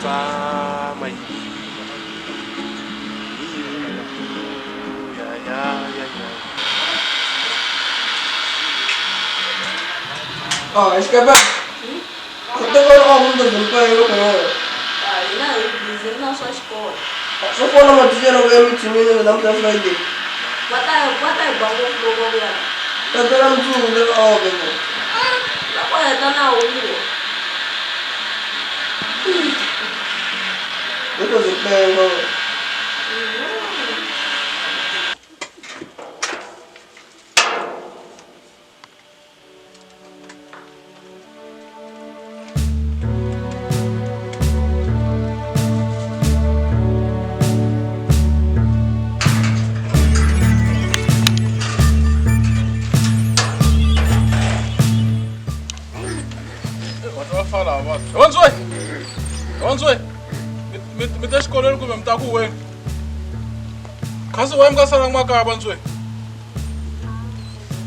Tsatsama ya ya ya ya. Ah, xikepe. Ku teka loko a ku mpela loko yo. Hina hi busy ri na swa xikolo. Swo fana mathicara ku ya mithinini namuntlha Friday. Va ta hi ba ngopfu loko va vuya. Tatela mutsungu ndzi ri oke. Loko heta na huwa. Loko ndzi penga. Vantswe! Vantswe! Mi ta xikolweni kumbe mi ta ku weni? Kasi why mi nga salanga makaya Vantswe?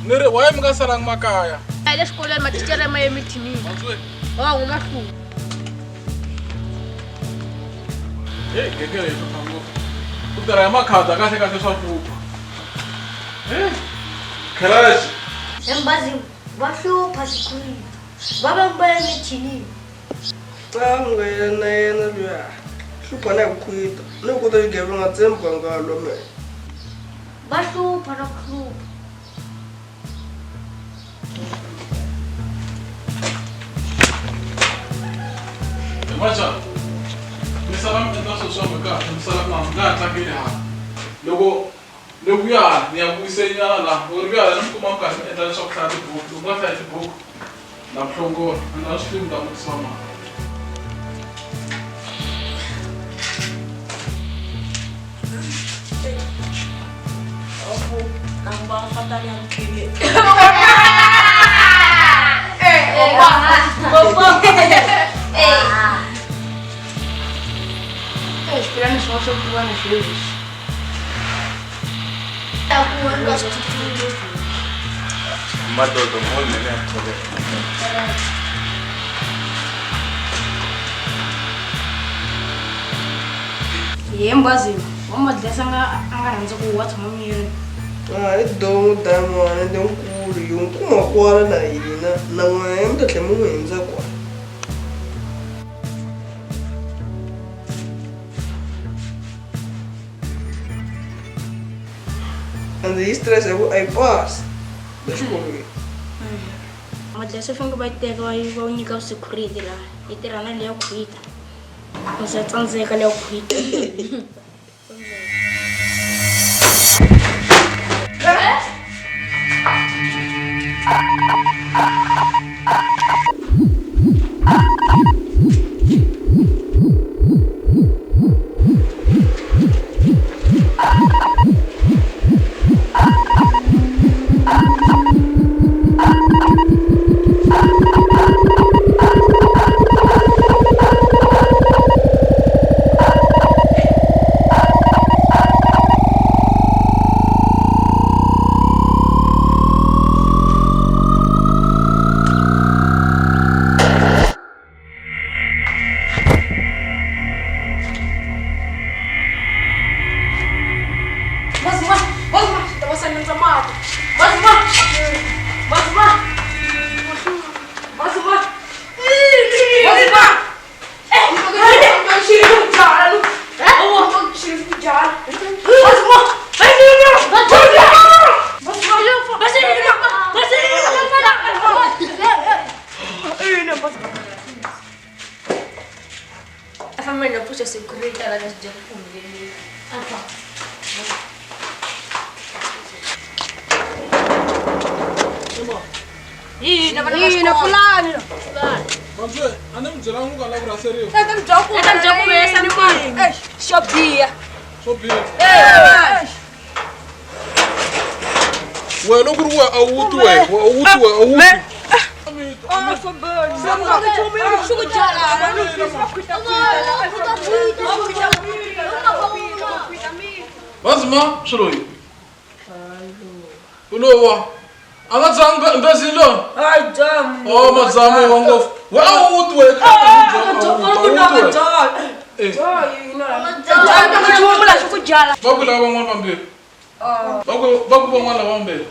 Ni ri why mi nga salanga makaya? A hi le xikolweni mathicara ma ye mithinini. Vantswe! Va huma hlupha. Hey, genge leyi hlupha ngopfu. Ku tirha hi makhada kahle kahle swa hlupha. Hey, Crash. Embazi va hlupha xikwembu. Va va va ya mithinini. Tanga yena yena luya. Hlupha na hi ku khwita. Ni ku kota xigevenga ntsena muganga lwa mehe. Va hlupha na ku hlupha. Macha, mi sala mi endla swilo swa mi kahle, mi sala mi nga ha tlangeli hala. Loko ni vuya hala ni ya vuyisenyana laha, loko ni vuya hala ni mi kuma mi karhi mi endla leswaku hlaya tibuku, loko mi nga hlayi tibuku na mi hlongola, a ni swi tivi mi ta vutisa mani. Xipilani swin'wana swo pfuka na swilo leswi. Madoda mholi mina ya tholeka. Ye mbazini wa madlesa nga a nga rhandzi ku wa tshama miyeni. Ah, i domu diamond lenkulu yi n'wi kuma kwala na hina na n'wina mi ta tlhela mi n'wi hindza kwala. Ende yi stress hi ku a yi pasi le xikolweni. Madlesa fanele va yi teka va yi va wu nyika security laha yi tirha na leya khwita. Ndza tsandzeka leya khwita. Vantswe, a ni mi byelanga ku ka la ku rhaseriwa. Xo biha. Swo biha. Wena loko ku ri wena a wu twi wena, a wu twi wena, a wu twi. Mazima swilo yi. U lo wa. A nga dzangi mbezini lo. Hayi jamu. Oh madzamu wa ngopfu. Wa wu twe va ku lava van'wana vambirhi va ku va ku van'wana lava vambirhi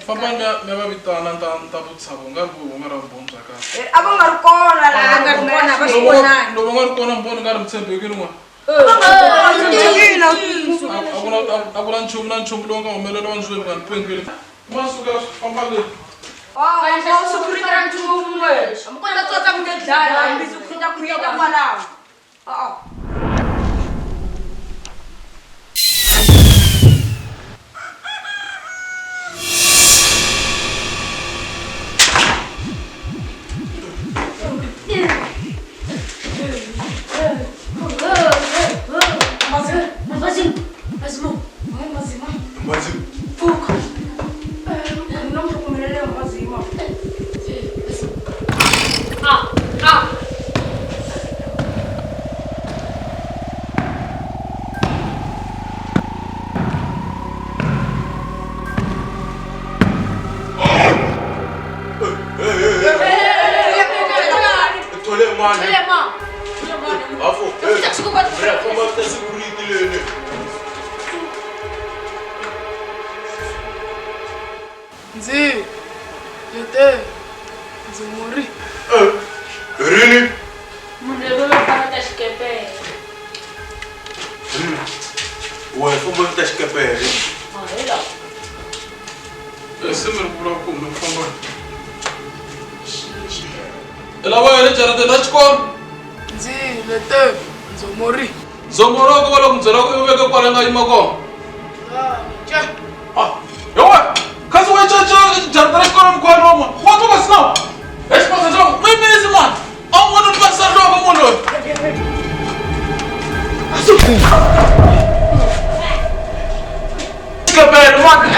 fambani mi ya mi ya va vitana ni ta ni ta vutisa vo nga ri ku nga ra vumbhoni bya kahle A va nga ri kona laha nga ri kona, va swi loko vonangi. loko va nga ri kona mbhoni nga ri mi tshembekile n'wana a ku na a ku na nchumu na nchumu lowu nga humelela wa ndzweni nga ni phengile ma suka famba le Mazimu. Thole mani. Afo. Re famba ta security leni. Ndzi lete ndzi muri Eh. Rini. Munhu loyi va famba ta xikepele. Wa famba ta xikepele. se mi ri vula ku mi famba i lava yena jarateni ra xikolo ndzi lete ndzi muri dzongoroko va loko mi byela ku i veke kwala nga yima kona Tje. Ah, yowe kasi we cece jarata ra xikolo mikhwani wa mani wa tuka sinawu exipasa xa mi misi mani a wu vona pasisa nhloko munhu loyi Xikepele mani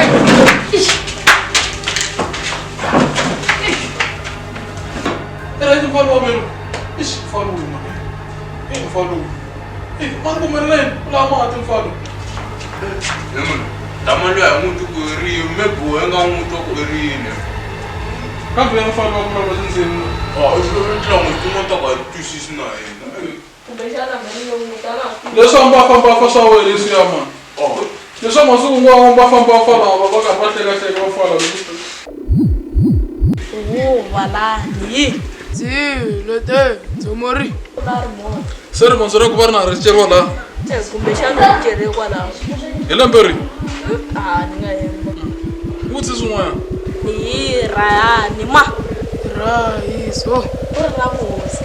Era esse mfano wa mina. Ixi, mfano lowu mani. I mfano lowu. Eh, mani kumelela yini? La mati mfano. Hi munhu. Tama loyi a n'wi twi ku i rini, maybe wehe nga n'wi twa ku i rini. Kambe yena mfano wa vulavula tindzimi. Ah, i tinlanguage tin'wana ta ku a ti twisisi na hina. Kumbexana mhani yo n'wi tana Leswi a famba fa swa wena leswiya mani. Oh. Leswi masiku hinkwawo va famba va lava va karhi va hlekahleka va fala. Ndzi lete ndzi muri Se rimhondzo ra ku va ri na ri ceriwa laha. Kumbexana u cele kwalaho. Hi lembe ri. A ni nga hemba. Vutsi swin'wana. Ni hi rayani ma. rahiso U ri ra vuhosi.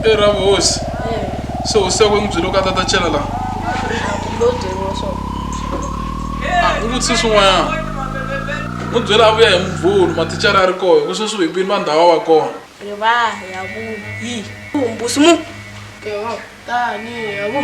I ra vuhosi. Se hosi yakwe yi n'wi byele ku a ta ta cela laha. Kumbe u byeriwa swona. Ah, u vutise swin'wanyana. N'wi byela a vuya hi mubvulu mathicara ya ri kona hi ku sweswi himpini va ndhawa va kona. Ri va ya vu hi. Mbusi mu. kewa tani ya vu